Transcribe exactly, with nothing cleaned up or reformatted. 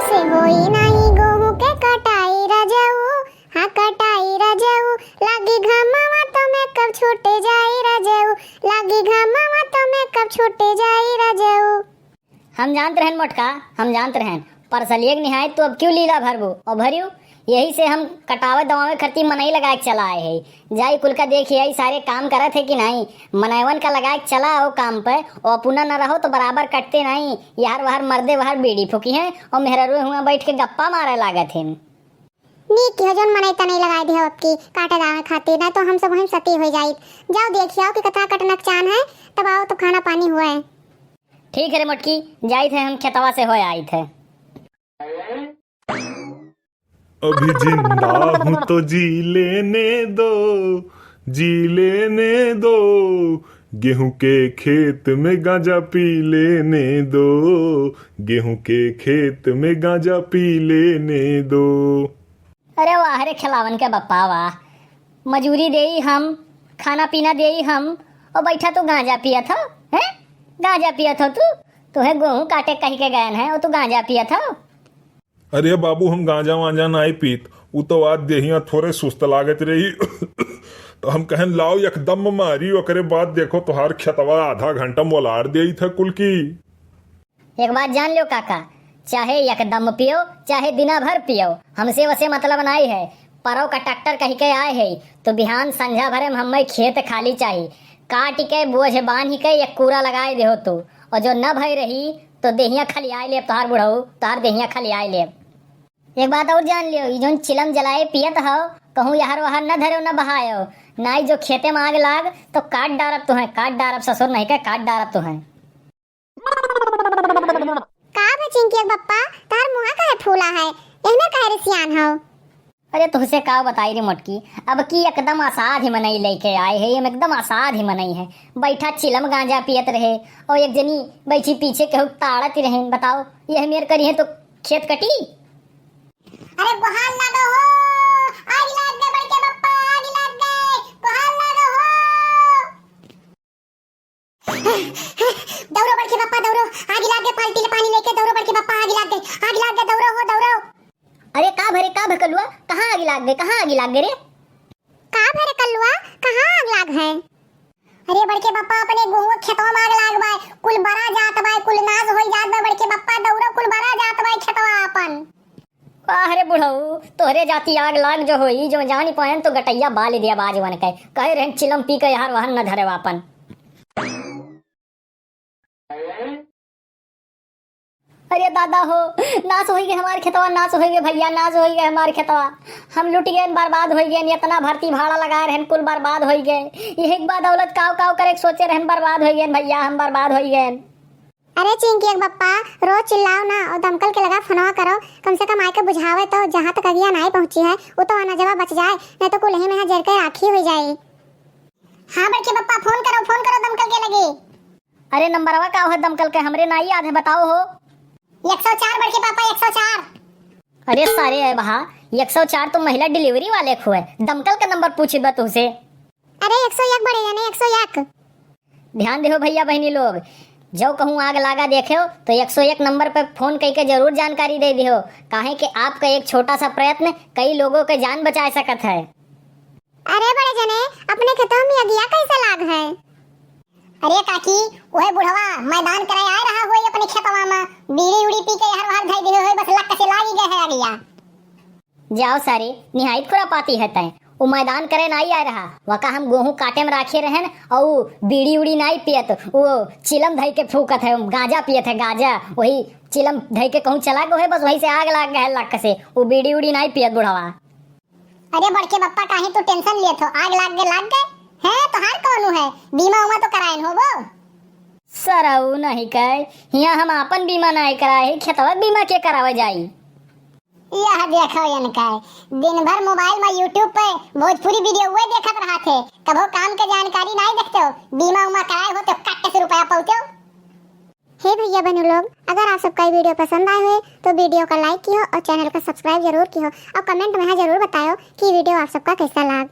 से होई नाही गेहूं के कटाई रजऊ, हाँ कटाई रजऊ, लागी घमवा तो मेकअप छूटे जाई रजऊ, लागी घमवा तो मेकअप छूटे जाई रजऊ। हम जानत रहन मोटका, हम जानत रहन, पर सलियक निहायत तू अब क्यों लीला भरबू और भरियो? यही से हम कटावे दवावे खरती मनई लगाए के चला आए है। जाई कुल का देखी आई सारे काम करत है कि नाही। मनैवन का लगाए के चला आओ काम पे, और अपना न रहो तो बराबर कटते नाही। यहर वहर मर्दे वहर बीड़ी फूकी हैं और मेहररुए हुआ बैठ के गप्पा मारे लागत हैं। नीक किहो जौन मनई तनई लगाए दिहो अबकी काटे दावे खातिर, नाही तो हम सब वहीं सती हो जाइत। जाओ देखियाओ कि कतरा कटनक चान है, तब आओ तो खाना पानी हुए। ठीक है रे मोटकी, जाइत है हम खेतवा से होए आइत है। अभी जिंदा हूँ तो जी लेने दो, जी लेने दो, गेहूं के खेत में गांजा पी लेने दो, गेहूं के खेत में गांजा पी लेने दो। अरे वाह रे खेलावन के बप्पा वाह, मजूरी देई हम, खाना पीना देई हम, और बैठा तू गांजा पियत हो, हैं? गांजा पियत हो तू? तुहे गेहूं काटे कहि के गयन है और तू गांजा पियत हो? अरे बाबू, हम गांजा वांजा नाई पीत, उ तो आज देहिया थोरे सुस्त लागत रही। तो हम कहन लाओ एकदम मारी, ओकरे बाद देखो तोहार खेतवा आधा घंटा मोलार देई था कुल की। एक बात जान लो काका, चाहे एकदम पियो, चाहे दिना भर पियो, हमसे वसे मतलब नाई है। परव का ट्रैक्टर कहि के आए है, तो बिहान संझा भरे में हमें खेत खाली चाही। काट के बोझ बांध के एक कूड़ा लगाए देहो तू, और जो न भई रही, तो देहिया खलियाए लेब तोहार बुढ़ऊ, तोहार देहिया खलियाए लेब। एक बात और जान लियो, ई जौन चिलम जलाए पियत हव, कहूँ यहर वहर न धरेव न बहायव, नाई जो खेते में आग लाग तो काट डारब तुहें, काट डारब ससुर नहीं के काट डारब तुहें। का बे चिंकी के बप्पा, तोहार मुँहा काहे फूला है, एहमे काहे रिसियान हव? अरे तुहसे का बताई रे मोटकी, अब की एकदम असाध ही मनई लेके आए है, हम एकदम असाध ही मनई है। बैठा चिलम गांजा पियत रहे और एक जनी बैठी पीछे केहू ताड़त ही रहे। बताओ, यह मेर करी है तो खेत कटी? अरे गोहार लागो हो, आग लाग गए बड़के बप्पा, आग लाग गए, गोहार लागो हो। दौड़ो बड़के बप्पा, दौड़ो, आग लाग गए, बाल्टी ले पानी लेके दौड़ो बड़के बप्पा, आग लाग गए, आग लाग गए, दौड़ो हो, दौड़ो। अरे का भरे, का भकलुआ, कहाँ आग लाग गए, कहाँ आग लाग गए रे? का भरे कलुआ, कहाँ आग लाग है? अरे बड़के बप्पा, अपने गेहूं खेतवा में आग लाग बाय, कुल बरा जात बाय, कुल नाश होई जात बाय बड़के बप्पा, दौड़ो कुल बरा जात बाय खेतवा अपन। वाह रे बुढ़ऊ, तोहरे जाति आग लाग जो होई, जो जानी पायन तो गटैया बाल दिया बाजवन के, कहे रहन चिलम पी के यहर वहर न धरे वापन। अरे दादा हो, नाश होई गए हमार खेतवा, नाश होई गए भैया, नाश होई गए हमार खेतवा। हम लुट गए, बर्बाद होई गए, इतना भर्ती भाड़ा लगाए रहन, कुल बर्बाद होई गए। यही एक बात दौलत काव काव करे के सोचे रहन, बर्बाद होई गए भैया, हम बर्बाद होई गए। अरे चिंकी के बप्पा, रोज चिल्लाओ ना और दमकल के लगा फोनवा करो, कम से कम आके बुझावे तो, जहाँ तक अगिया नाई पहुँची है, वो तो अनाजवा बच जाए, नहीं तो कुल यही में जर के राखी हुई जाए। हाँ बड़के बप्पा, फोन करो, फोन करो दमकल के लगे। अरे नंबरवा का है दमकल के, हमरे नाई याद है, बताओ हो। एक सौ चार बड़के पापा, एक सौ चार। अरे सारे है बहा, एक सौ चार तो महिला डिलीवरी वाले को है, दमकल का नंबर पूछी बा तुझसे। अरे एक सौ एक बड़े जने, एक सौ एक। ध्यान देहो भैया बहनी लोग, जो कहूँ आग लागा देखेव तो एक सौ एक नंबर पे फोन करके जरूर जानकारी दे दिहो, काहे कि आपका एक छोटा सा प्रयत्न कई लोगों के जान बचा सकत है। अरे बड़े जने, अपने खेतवा में अगिया कैसे लाग है? अरे काकी, ओहे बुढ़वा मैदान करे आए रहा होई अपने खेतवा में, बीड़ी उड़ी पी के यहर वहर धई दिहे होई, बस लक से लागी गए है अगिया। जाओ सारे, निहायत खुरापाती है तैं। वो मैदान करे नाई आए रहा, वका हम गेहूं काटे में राखे रहन, और बीड़ी उड़ी नाई पियत, वो चिलम धई के फूकत है, गांजा पियत है, गांजा, वही चिलम धई के कहूँ चला गो है, बस वही से आग लाग गए है लक से, वो बीड़ी उड़ी नाई पियत बुढ़वा। अरे बड़के बप्पा, काहे तू टेंशन लेत हो? आग लाग गए, लाग गए। हैं, तोहार कौनो है? बीमा उमा तो करायन होबो। सरऊ नहीं कहे, हियाँ हम आपन बीमा नहीं कराए, खेतवा बीमा के करावे जाई? यह देखो इनका, दिन भर मोबाइल में YouTube पे भोजपुरी वीडियो हुए देखत रहा थे, कभो काम के जानकारी नहीं देखते हो। बीमा उमा कराए हो तो कट्टे से रुपया पाते हो। हे भैया बहनों लोग, अगर आप सबका ये वीडियो पसंद आए हुए तो वीडियो का लाइक कियो और चैनल का सब्सक्राइब जरूर कियो और कमेंट में हाँ जरूर बतायो कि वीडियो आप सबका कैसा लाग।